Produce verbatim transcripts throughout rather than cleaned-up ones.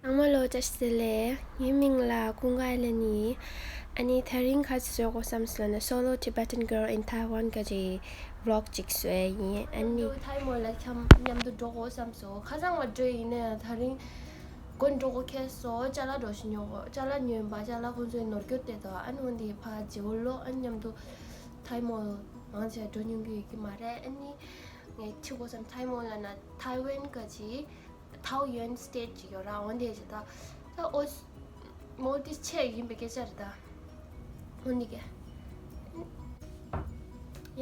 ཚང་མ་ལ་བཀྲ་ཤིས་བདེ་ལེགས། ངའི་མིང་ལ་ཀུན་དགའ་ཨེ་ལན་ཡིན། ཨ་ནི་དེ་རིང་ག་རེ་བཟོ་དགོས་བསམ་སོང་ན། Solo Tibetan Girl in Taiwan གི་vlog ཅིག་བཟོ་ཡ་ཡིན། ཨ་ནི་ཐའི་མོལ་ལ་མཉམ་དུ་འགྲོ་དགོས་བསམ་སོང་། ཁ་སང་ལ་འགྲོ་ཡིན་ནའི་དེ་རིང་དགོན་འགྲོ་དགོས་ཁེལ་སོང་། ཅ་ལག་འགྲོ་བཞིན་ཡོད། ཅ་ལག་ཉོས་པ། ཅ་ལག་ཁོང་ཚོའི་ནོར་སྐྱོར་དེ་དང་། ཨ་ནི་འོན་ཏེ་ཕར་བརྗེ་པོ་ལོ། ཨ་ནི་མཉམ་དུ་ཐའི་མོལ་མང་ཆེ་འགྲོ་མྱོང་གི་ཡོད་ཀྱི་མ་རེད། ཨ་ནི་ངས་ཁྲིད་དགོས་བསམ། ཐའི་མོལ་ལ་ན་ཐའི་ཝན་གི་ཐའོ་ཡོན་སི་ཊེཊ་ཅིག་ཡོད་ར། འོན་ཏེ་ཇི་ལྟར་ད་ཨོ་མོལ་ཏིབ་ཆེ་ཡིན་པའི་སྐད་ཆ་རེད་ད། འོན་ཏེ་གི་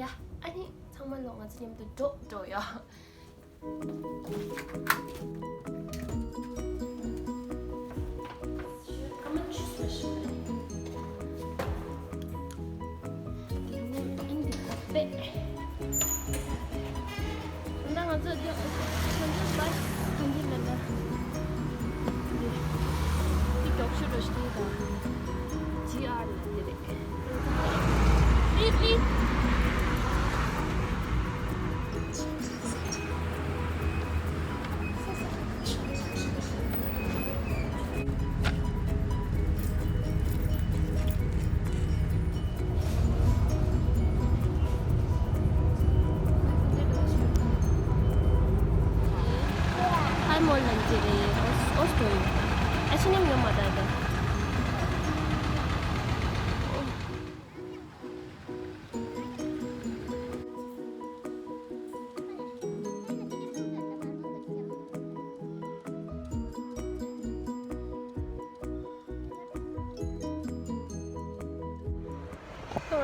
ཡ། ཨ་ནི་ཚང་མ་ལོ་ང་ཚོ་མཉམ་དུ་འགྲོ་འགྲོ་ཡ། ད་ང་ཚོ་འདི་ང་ཚོ་བྷ་སི་ཐོན་གྱི་མེད་ན། འདི་མགྱོགས་ཤོས་འགྲོ་ཤི་ད། ཇི་ཨར་ལ་འདི་རེད། ལི་ལི། ཧའི་མོལ་ལན་ཅི་རེད། ཨོ་སྟོ་ཡོད། ཨ་ཕྱི་ནས་ངོ་མ་ད་ད།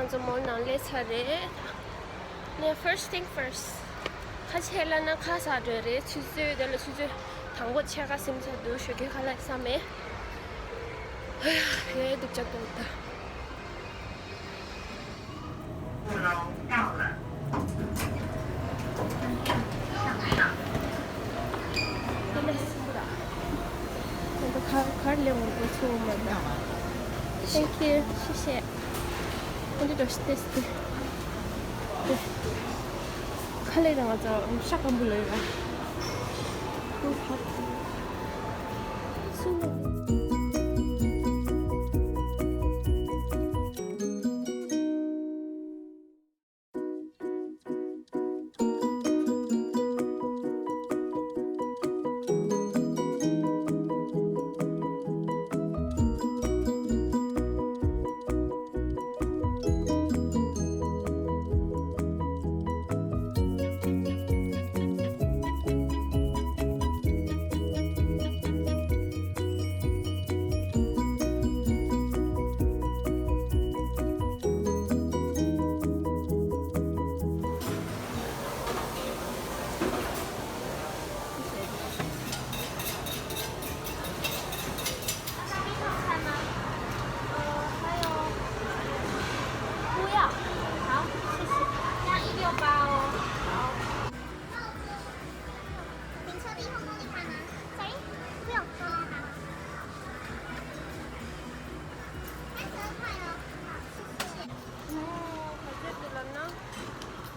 ང་ཚོ་མོལ་ནང་སླེབས་ཚར་རེད། ནས་first thing first། ཁ་ཕྱེ་ལ་ན་ཁ་ཟ་འགྲོ་རེད། ཆུ་ཚོད་དེ་ལ་ཆུ་ཚོད་དང་པོ་ཕྱེད་ཀ་ཟིན་ཚར་འདུག་ཞོགས་ཀས་ཁ་ལག་ཟ་མེད། ཧ་ཡ་ཡ་སྡུག་ཅག་འདུག་ད། Thank you. 谢谢。ཁོང་ཚོ་འགྲོ་ཤི་ཏེ་སི་ཏེ། ཁ་ལས་རང་ཚོ་ཤ་སྐམ་པོ་ལོས་ར། སུ་ལ།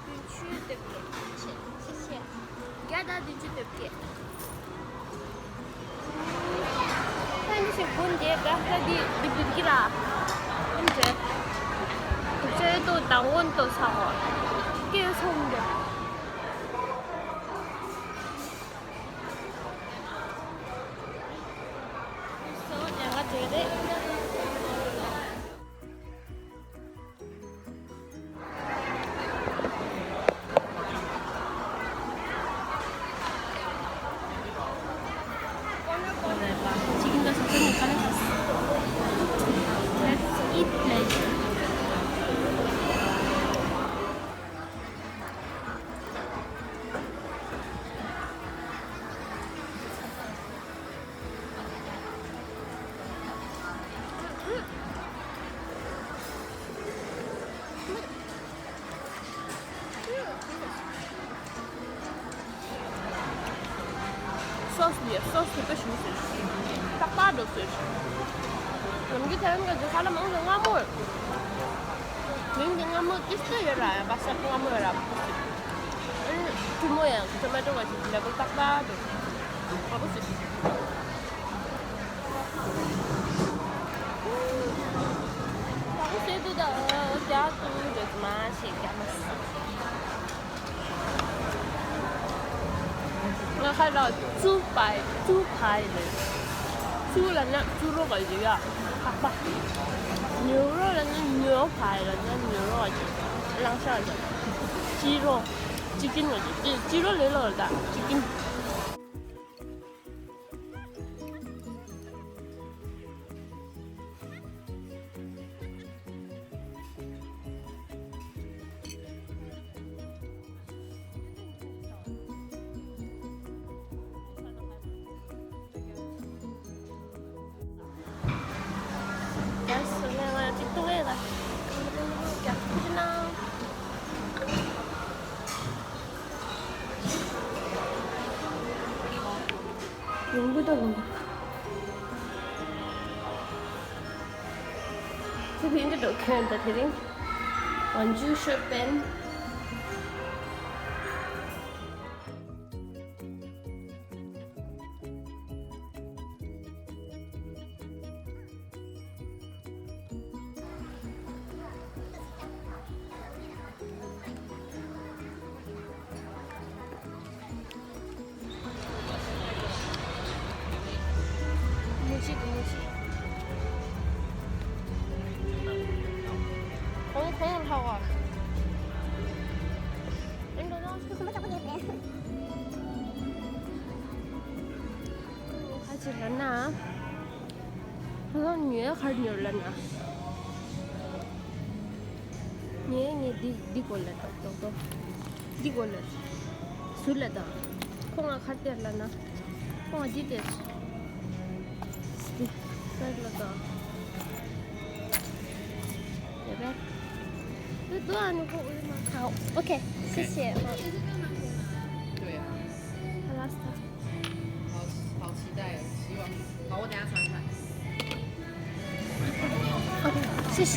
བདུན་ཅུ་དེ་བརྒྱད། བརྒྱ་དང་བདུན་ཅུ་དེ་བརྒྱད། ས་ནི་ཞིག་དགུན་དེ་དགའ་ས་དེ་སྡིག་སྡིག་གི་ར། ཨེམ་ཅེ། དུག་ཆའི་ཏོ་དང་བོན་ཏོ་ས་ཧོ། སྐད་སོང་འདི། སོ་ཡང་ག་ཅེ་རེད། Let's eat, please. སོ་སི་ནི་སོ་སི་དེ་ཞིམ་ཟེར། ཏག་ཏག་འགྲོ་ཟེར། ནམ་རྒྱུན་ཐའེ་ཝན་ག་ཚོད་ཁ་ལག་མང་ཆེ་མངར་མོ་རེད། མིང་དེ་མངར་མོ་ཏིས་ཏེ་ཡོད་ར། ཡང་པ་སར་མངར་མོ་ཡོད་ར། ཨ་ནི་ཐུ་མོ་ཡང་ཊོ་མེ་ཊོ་ག་ཅིག་ལེ་བལ་ཏག་ཏག་འགྲོ། དགའ་པོ་ཟེར། ཡག་ཏུ་འགྲོ་མ་ཤེས་ཀྱང་མ་སྲིད། ང་ཁ་ལ་ཙུ་པའི་ཙུ་ཕའི་ལེ། ཙུ་ལ་ན་ཙུ་རོ་ག་ཡོད་ཡ། ཧ་པ། ཉོ་རོ་ལ་ན་ཉོ་ཕའི་ལ་ན་ཉོ་རོ་ག་ཡོད། གླང་ཤ་ལ་ཅི་རོ། ཅི་ཀིན་ག་ཡོད། ཅི་རོ་ལེ་ལོ་ལ་ད་ཅི་ཀིན། ཡོང་གི་འདུག་ཚེ་ཕན་གྱི་འགྲོ་མཁན་དང་དེ་རིང་ཝན་ཇུ་ཤོ་པན། མུ་ཇི་གི་མུ་ཇི། ཁོང་ཁོང་ལྷག་བ། ཁ་ཅིག་ལ་ན། ཁོང་ཉོས་གར་ཉོར་ལ་ན། ངས་ངས་འདི་འདི་གོ་ལ་ཏོག་ཏོག་ཏོག་འདི་གོ་ལ། ཟུར་ལ་དང་། ཁོང་ང་གར་སྟེར་ལ་ན། ཁོང་ང་འདི་སྟེར། འདི་སྟེར་ལ་དང་། ཡ་བེ། འདི་དུ་ཨ་ནུ་ཁོ་ཨུ་མ་ཁའོ། ཨོ་ཁེ། 谢谢。 对呀。 好期待哦，希望。好，我等下尝尝。 OK， 谢谢。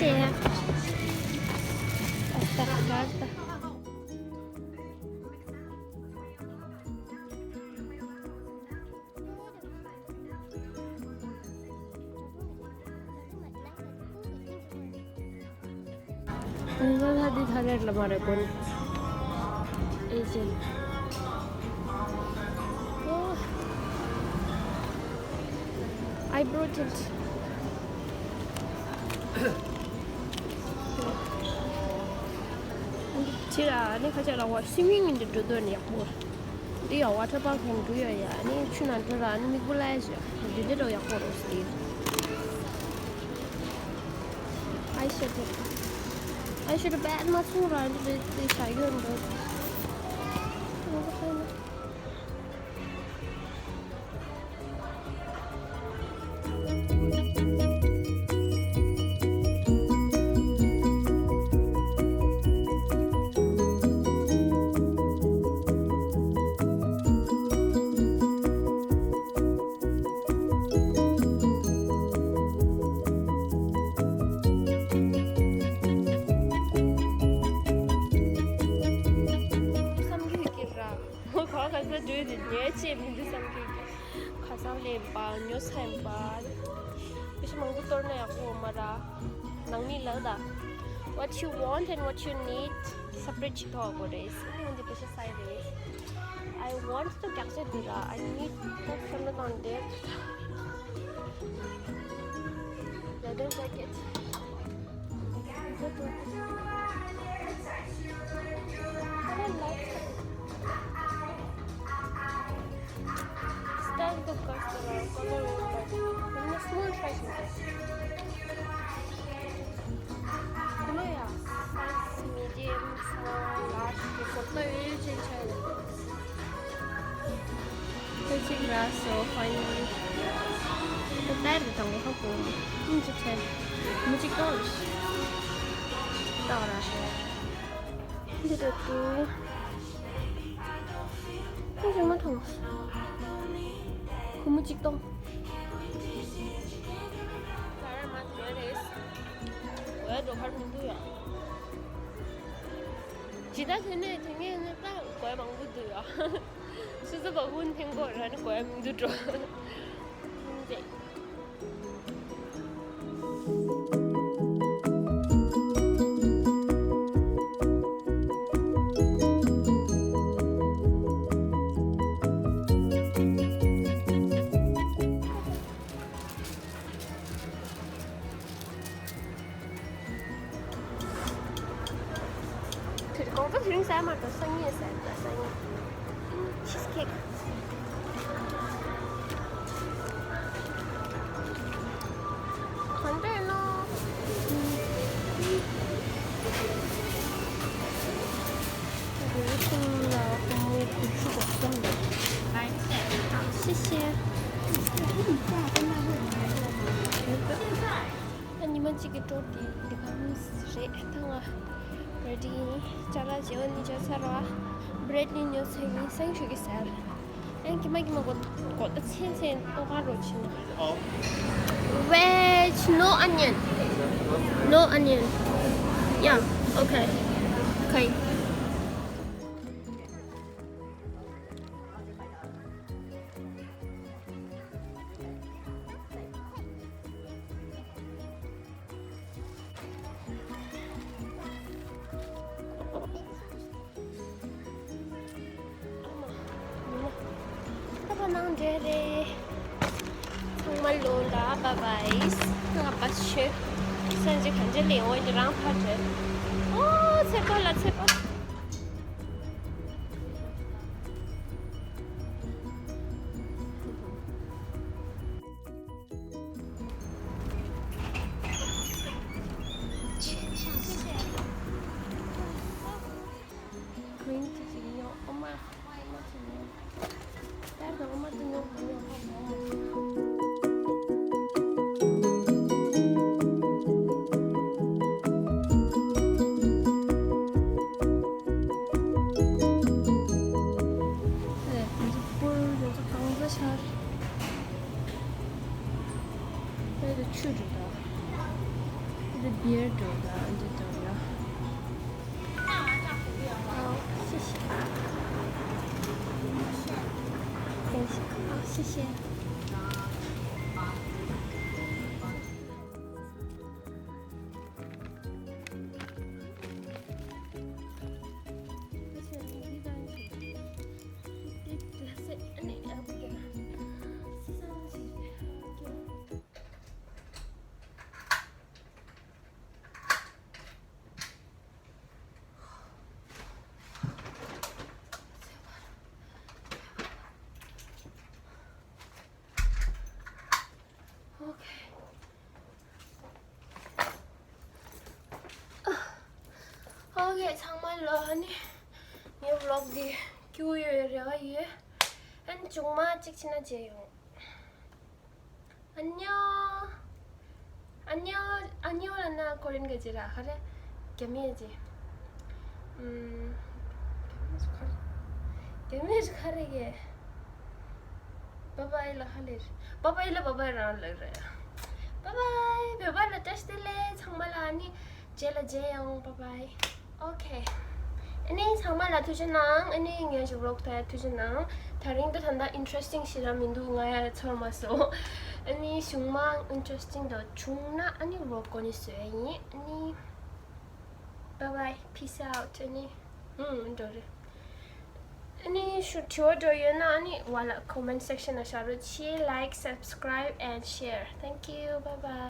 ང་ལ་འདི་ཐ་རེད་ལ་མ་རེད་གོ་ནི། ཨེ་ཅེ། ཨོ། ཨའི་བྲོ་ཊིན། ཁྱེད་ར་ནི་ཁ་ཆག་ལ་བ་སི་མིང་འདི་འགྲོ་དོན་ཡག་པོ། འདི་ཡ་ཝ་ཊར་པཱག་ནང་འགྲོ་ཡ་ཡ་ནི་ཆུ་ནང་འགྲོ་ར་ནི་མིག་པོ་ལ་ཡ་ཞོ་འདི་འདི་འགྲོ་ཡག་པོ་རོ་སི། ཨའི་ཤེ་ཏོ། ཨའི་ཤེ་ཏོ་བེད་མ་སོང་ར་འདི་འདི་བྱ་ཡོད་འགྲོ། བསམ་རྒྱུ་ཡོད་ཀྱི་ར། ཁོ་ག་ས་འགྲོ་དེ་ཉལ་ཆེ་མི་འདུག་བསམ་གྱི། ཁ་སང་ལེན་པ་ཉོ་ས་ཡིན་པ། པེ་ཤ་མང་པོ་གཏོར་ན་ཡག་པོ་མ་ར། ནང་མི་ལ་ད། What you want and what you need separate ཅིག་ཐོག་གོ་རེད། ཨ་ནི་འདི་པེ་ཤ་སའི་རེད། I want the jacket འདི་ར། I need the Amazon འདི། Leather jacket. Style the color, color, small size. Color, yeah, size medium, small, large. ཁྱོད་གཅིག་ར་སོ་ཕ་ཡིན། ད་ལྟ་རེ་དང་པོ་ཧ་གོ་མི་གཅིག་ཆེ། མི་གཅིག་གཏོང་རེ་ཞིག་བཏང་ར་ཞོ། འདི་འདྲ་འདུག་ཁྱོད་གཅིག་མ་མཐོང་། ཁོ་མི་གཅིག་གཏོང་། ད་ར་མ་དེ་རེད། འོ་ཡ་འགྲོ་ཁར་མི་འདུག་ཡ། ཇི་ལྟར་དེ་ནས་དེ་ངས་ནི་ད་གོས་མང་པོ་འདུག་ཡ། སུ་སུ་བ་ཧུན་ཐེང་གོ་ར་ནི་གོས་མང་པོ་འགྲོ། ཧུན་ཏེ། Cheesecake. གང་འདྲ་ཡིན་ནོ། རེ་རེ་ཁུང་ལ་སྒོར་མོ་དགུ་བཅུ་གོ་གསུམ་རེད། ཨ། ཤི་ཤི། ད་ཉི་མ་གཅིག་གི་ཊུར་དེ་འདི་ག་རེད། ད་ང་རེ་ཌི་ཡིན། ཅ་ལག་བརྗེ་པོ་ནི་བརྗེ་ཚར་བ། བྷི་རེཌ་ནི་ཉོ་ཚར་ཡིན། སང་ཞོགས་ཀྱི་ཟ་ཡ་རེད། ཨན་ཀྱི་མ་ཀྱི་མ་གོ་གོ་ད་ཚན་ཚན་ཨོ་ག་རོ་ཆི་ནོ། Veg, no onion. No onion. Yeah, okay. Okay. ད་བ་ནང་འདྲེ་རེད། ཚང་མ་ལོ་ལ་བ་བའི་ང་པ་ཆོས་སན་ཅི་གང་ཅི་ལེ་འོ་ཡི་རང་ཕ་རེད། ཨོ་ཚེ་པ་ལ་ཚེ་པ། Green tea ཅིག་ཉོ། ཨོ་མ། ཨོ་མ་ཅིག་ཉོ། ད་ཨོ་མ་ཅིག་ཉོ། ཉོ་ཉོ། ཨེ། ཁོང་ཚོ་པུར་ཁོང་ཚོ་གང་ཚ་ཤར། ཨེ། དེ་ཆུ་འགྲོ་ད། དེ་བི་ཡར་འགྲོ་ད། འདི་འགྲོ་ཡ། 好，谢谢。等一下，好，谢谢。Okay. Okay, ཚང་མ་ལོ། ཨ་ནི་ངའི་vlog འདི་སྐྱིད་པོ་ཡོད་རེ་བ་ཡོད། ཨ་ནི་མཇུག་མ་གཅིག་ཕྱིན་ན་མཇལ་ཡོང་། ཨ་ཉོ། ཨ་ཉོ། ཨ་ཉོ་ལབ་ན་ཀོ་རི་ཡན་ག་ཅི་ར་ཧ་རེ། རྒྱ་མི་ཡ་ཅི། ཨུམ། རྒྱ་མི་ཟུ་ཁ་རེ། རྒྱ་མི་ཟུ་ཁ་རེ་གི། བ་བའི་ལ་ཧ་ལེ་རེ། བ་བའི་ལ་བ་བའི་རང་ལ་རེ། བ་བའི། བོད་པ་ལ་བཀྲ་ཤིས་བདེ་ལེགས། ཚང་མ་ལ་ཨ་ནི་རྗེས་ལ་མཇལ་ཡོང་། བ་བའི། Okay. ཨ་ནི་ཚང་མ་ལ་ཐུགས་རྗེ་གནང་། ཨ་ནི་ངའི་vlog ཐོག་ཐུགས་རྗེ་གནང་། དེ་རིང་ད་ད་ལྟ་interesting ཞེ་དྲག་མི་འདུག་ང་ཡ་ཚོར་མ་སོང་། ཨ་ནི་གཞུག་མ་interesting དང་བྱུང་ན་ཨ་ནི་vlog གོ་ནི་བཟོ་ཡ་ཡིན། ཨ་ནི་bye bye, peace out. ཨ་ནི་ཧུམ་འགྲོ་རེ། ཨ་ནི་ཞུ་དྲི་བ་འདྲ་ཡོད་ན་ཨ་ནི་བ་ལ་comment section ན་བཞག་རོགས་གྱིས། Like, subscribe and share. Thank you. Bye bye.